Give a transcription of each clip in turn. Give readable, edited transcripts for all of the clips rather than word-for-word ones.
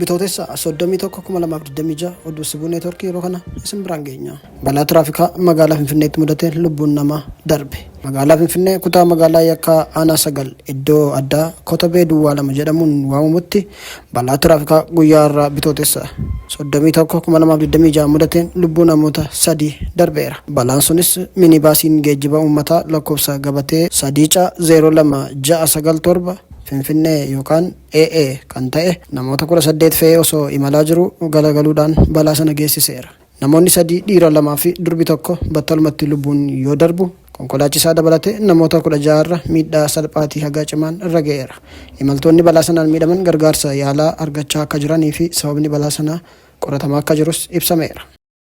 Bitootessa 31, 2026 oduu Sibuu Neetworkii yeroo kana isin biraan geenya. Balaa tiraafikaa magaalaa Finfinneetti mudateen lubbuun namaa darbe. Magaalaa Finfinnee kutaa magaalaa Yakkaa aanaa 9 iddoo addaa Kotobee Duwwaa 2 jedhamuun waamamutti balaa tiraafikaa guyyaa har'aa Bitootessa 31, 2026 mudateen lubbuu namoota 3 darbeera. Balaan sunis minibaasiin geejjiba uummataa lakkoofsa gabatee 3 C 02697 Finfinnee yookaan AA kan ta'e namoota 18 fe'ee osoo imalaa jiruu galagaluudhaan balaa sana geessiseera. Namoonni sadii dhiira lamaa fi durbi tokko battalumatti lubbuun yoo darbu, konkolaachisaa dabalatee namoota 16 irra miidhaa salphaatii haga cimaan irra ga'eera. Imaltoonni balaa sanaan miidhaman gargaarsa yaalaa argachaa akka jiranii fi sababni balaa sanaa qoratamaa akka jirus ibsameera.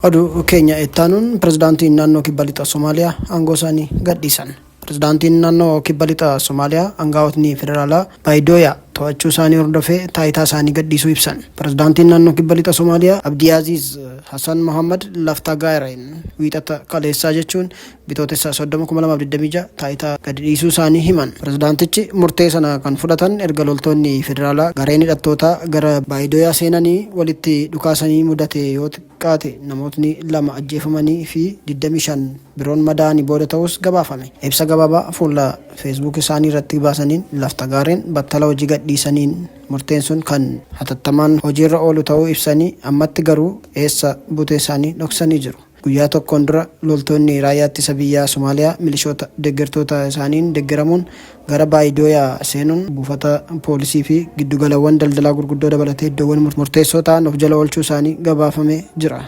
Oduu keenya ittaanuun pirezidaantiin naannoo kibba lixa Somaaliyaa aangoo isaanii gadhiisan. Pirezidaantiin naannoo kibba lixa Somaaliyaa aangaa'otni federaalaa Baayidooyaa to'achuu isaanii hordofee taayitaa isaanii gadhiisuu ibsan. Pirezidaantiin naannoo kibba lixa Somaaliyaa Abdiaziz Hassan Mohammad Laftagaareen Wiixata kaleessaa jechuun Bitootessa 30, 2026 taayitaa gadi dhiisuu isaanii himan. Pirezidaantichi murtee sana kan fudhatan erga loltoonni federaalaa gareen hidhattootaa gara Baayidooyaa seenanii walitti dhukaasanii mudate yoo xiqqaate namootni 2 ajjeefamanii fi 25 biroon madaa'anii booda ta'uus gabaafame. Ibsa gabaabaa fuula Facebook isaanii irratti baasaniin Laftagaareen battala hojii gadhiisaniin murteen sun kan hatattamaan hojiirra oolu ta'uu ibsanii ammatti garuu eessa buutee isaanii dhoksanii jiru. Guyyaa tokkoon dura loltoonni raayyaa ittisa biyyaa Somaaliyaa milishoota deggertoota isaaniin deggeramuun gara Baayidooyaa seenuun buufata poolisii fi giddugalawwan daldalaa gurguddoo dabalatee iddoowwan murteessoo ta'an of jala oolchuu isaanii gabaafamee jira.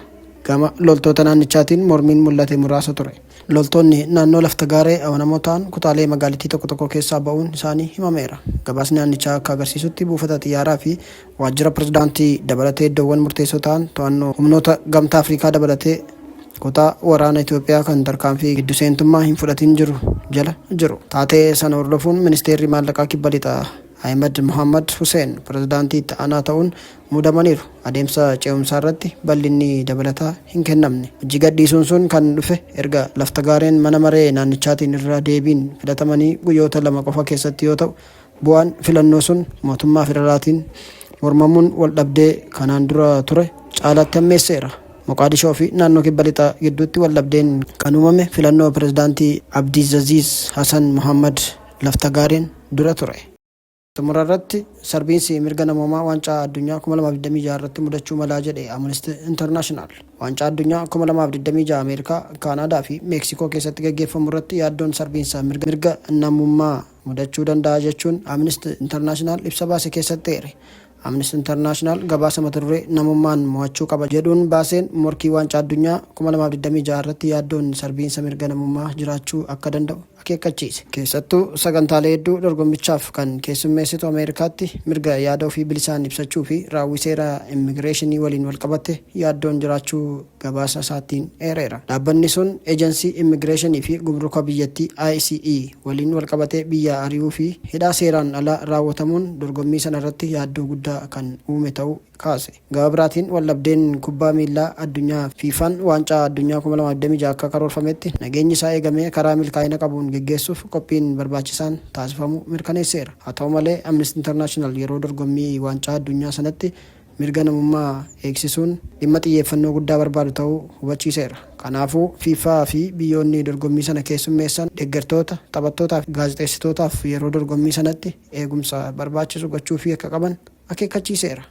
Gama loltoota naannichaatiin mormiin mul'ate muraasa ture. Loltoonni naannoo Laftagaaree amanamoo ta'an kutaalee magaalittii tokko tokko keessaa ba'uun isaanii himameera. Gabaasni naannichaa akka agarsiisutti buufata xiyyaaraa fi Waajjira Pirezidaantii dabalatee iddoowwan murteessoo ta'an to'annoo humnoota Gamtaa Afrikaa dabalatee kutaa waraana Itoophiyaa kan tarkaanfii giddu seentummaa hin fudhatin jiru jala jiru. Taatee sana hordofuun Ministeerri Maallaqaa Kibba Lixa Ahimad Mohaammad Huseen pirezidaantii itti aanaa ta'uun muudamaniiru. Adeemsa ce'umsaarratti bal'inni dabalataa hin kennamne. Hojii gadhiisuun sun kan dhufe erga Laftagaareen mana maree naannichaatiin irra deebiin filatamanii guyyoota 2 qofa keessatti yoo ta'u, Bu'aan filannoo sun mootummaa federaalaatiin mormamuun waldhabdee kanaan dura ture caalaatti hammeesseera. Moqaadishoo fi naannoo Kibba Lixaa gidduutti waldhabdeen kan uumame filannoo pirezidaantii Abdiizaziiz Hasan Mohaammad Laftagaareen dura ture. Xumura irratti sarbiinsi mirga namoomaa Waancaa Addunyaa 2026 irratti mudachuu malaa jedhe Amnesty International. Waancaa Addunyaa 2026 Ameerikaa, Kaanaadaa fi Meeksikoo keessatti gaggeeffamu irratti yaaddoon sarbiinsa mirga namummaa mudachuu danda'a jechuun Amnesty International ibsa baase keessatti eere. Amnesty International gabaasa mata duree Namummaan mo'achuu qaba jedhuun baaseen morkii Waancaa Addunyaa 2026 irratti yaaddoon sarbiinsa mirga namummaa jiraachuu akka danda'u akeekkachiise. Keessattuu sagantaalee hedduu dorgommichaaf kan keessummeessitu Ameerikaatti mirga yaada ofii bilisaan ibsachuu fi raawwii seera immigireeshinii waliin walqabate yaaddoon jiraachuu gabaasa isaattiin eereera. Dhaabbanni sun Ejensii Immigireeshinii fi Gumruka biyyattii, ICE, waliin walqabatee biyyaa ari'uu fi hidhaa seeraan alaa raawwatamuun dorgommii sana irratti yaaddoo guddaa kan uume ta'uu kaase. Gama biraatiin waldhabdeen kubbaa miillaa addunyaa FIFAn Waancaa Addunyaa 2026 akka karoorfametti nageenyi isaa eegamee karaa milkaa'ina qabuun geggeessuuf qophiin barbaachisaan taasifamuu mirkaneesseera. Haa ta'u malee Amnesty International yeroo dorgommii Waancaa Addunyaa sanatti mirga namummaa eegsisuun dhimma xiyyeeffannoo guddaa barbaadu ta'uu hubachiiseera. Kanaafuu FIFA fi biyyoonni dorgommii sana keessummeessan deggertoota, taphattootaa fi gaazexeessitootaaf yeroo dorgommii sanatti eegumsa barbaachisu gochuufii akka qaban akeekkachiiseera.